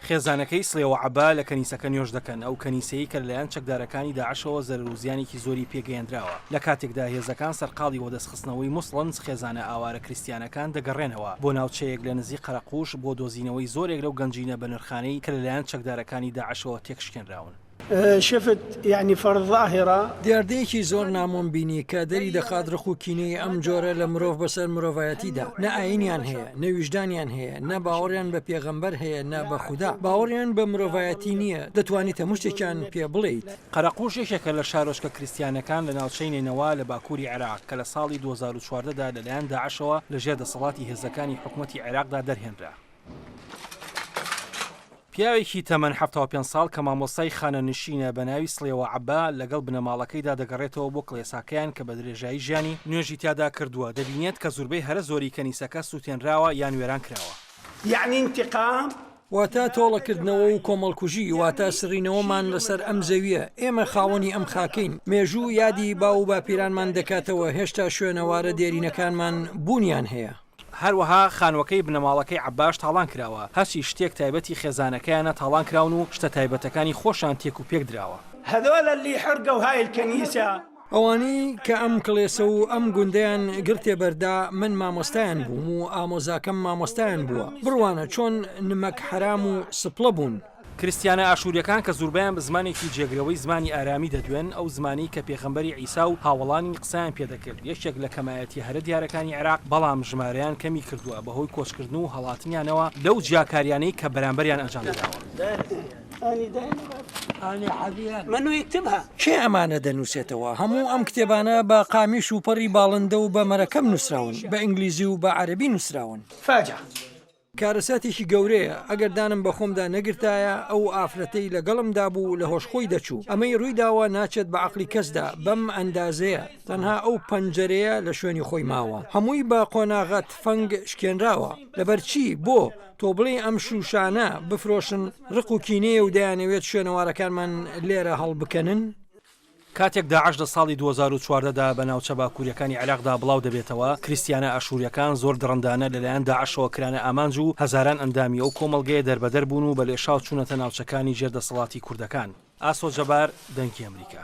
خێزانەکەی سڵێوە عەبا لە کەنیسەکە نوێژ دەکەن، ئەو کەنیسەیەی کە لەلایەن چەکدارەکانی داعشەوە زەرەر و زیانێکی زۆری پێگەیەندراوە، لە کاتێکدا هێزەکان سەرقاڵی وەدەستخستنەوەی موسڵن، خێزانە ئاوارە کریستیانەکان دەگەڕێنەوە بۆ ناوچەیەک لە نزیک قەرەقوش بۆ دۆزینەوەی زۆرێک لەو گەنجینە بەنرخانەی کە لەلایەن چەکدارەکانی داعشەوە تێکشکێنراون. شفت یعنی فرض ظاهرە. دیاردەیەکی زۆر نامۆم بینی کە دەری دەخات ڕق و کینەی ئەم جۆرە لە مرۆڤ بەسەر مرۆڤایەتیدا، نە ئایینیان هەیە، نە ویژدانیان هەیە، نە باوەڕیان بە پێغەمبەر هەیە نە بە خودا، باوەڕیان بە مرۆڤایەتی نییە، دەتوانیت هەموو شتێکیان پێ بڵێیت. قەرەقوش یەکێکە لە شارۆچکە کریستیانەکان لە ناوچەی نەینەوا لە باکووری عێراق کە لە ساڵی 2014 دا لەلایەن داعشەوە لەژێر دەسەڵاتی هێزەکانی حکومەتی عێراقدا دەرهێنرا. پیاوێکی تەمەن 75 ساڵ کە مامۆستای خانەنشینە بە ناوی سڵێوە عەبا لەگەڵ بنەماڵەکەیدا دەگەڕێتەوە بۆ کڵێساکەیان کە بە درێژایی ژیانی نوێژی تیادا کردووە، دەبینێت کە زوربەی هەرە زۆری کەنیسەکە سووتێنراوە یان وێران کراوە. یەعنی انتقام. واتە تۆڵەکردنەوە و کۆمەڵکوژی، واتە سڕینەوەمان لەسەر ئەم زەوییە، ئێمە خاوەنی ئەم خاکەین، مێژوو یادی باو و باپیرانمان دەکاتەوە، هێشتا شوێنەوارە دێرینەکانمان بوونیان هەیە. هەروەها خانووەکەی بنەماڵەکەی عەباش تاڵان کراوە، هەرچی شتێک تایبەتی خێزانەکەیانە تاڵان کراون و شتە تایبەتەکانی خۆشیان تێک و پێک دراوە. هذول اللي حرقوا هاي الكنيسة. ئەوانەی کە ئەم کڵێسە و ئەم گوندەیان گڕ تێبەردا، من مامۆستایان بووم و ئامۆزاکەم مامۆستایان بووە، بڕوانە چۆن نمەک حەرام و سپڵە بوون. کریستیانە ئاشوورییەکان کە زوربەیان بە زمانێکی جێگرەوەی زمانی ئارامی دەدوێن، ئەو زمانەی کە پێغەمبەری عیسا و هاوەڵانی قسەیان پێدەکرد، یەکێک لە کەمایەتییە هەرە دیارەکانی عێراق، بەڵام ژمارەیان کەمی کردووە بەهۆی کۆچکردن و هەڵاتنیانەوە لەو جیاکارییانەی کە بەرامبەریان ئەنجام دراوە. کێ ئەمانە دەنووسێتەوە؟ هەموو ئەم کتێبانە بە قامیش و پەڕی باڵندە و بە مەرەکەب نووسراون، بە ئینگلیزی و بە عەرەبی نووسراون. کارەساتێکی گەورەیە، ئەگەر دانم بە خۆمدا نەگرتایە، ئەو ئافرەتەی لەگەڵمدا بوو لە هۆش خۆی دەچوو. ئەمەی ڕوویداوە ناچێت بە عەقڵی کەسدا، بەم ئەندازەیە، تەنها ئەو پەنجەرەیە لە شوێنی خۆی ماوە. هەمووی بە قۆناغە تفەنگ شکێنراوە. لەبەر چی؟ بۆ؟ تۆ بڵێی ئەم شووشانە بفرۆشن ڕق و کینەیە و دەیانەوێت شوێنەوارەکانمان لێرە هەڵبکەنن؟ کاتێک داعش لە ساڵی 2014 دا بە ناوچە باکوورییەکانی عێراقدا بڵاو دەبێتەوە، کریستیانە ئاشوورییەکان زۆر دڕندانە لەلایەن داعشەوە کرانە ئامانج و هەزاران ئەندامی ئەو کۆمەڵگەیە دەربەدەر بوون و بە لێشاو چوونەتە ناوچەکانی ژێر دەسەڵاتی کوردەکان. ئاسۆ جەبار، دەنگی ئەمریکا.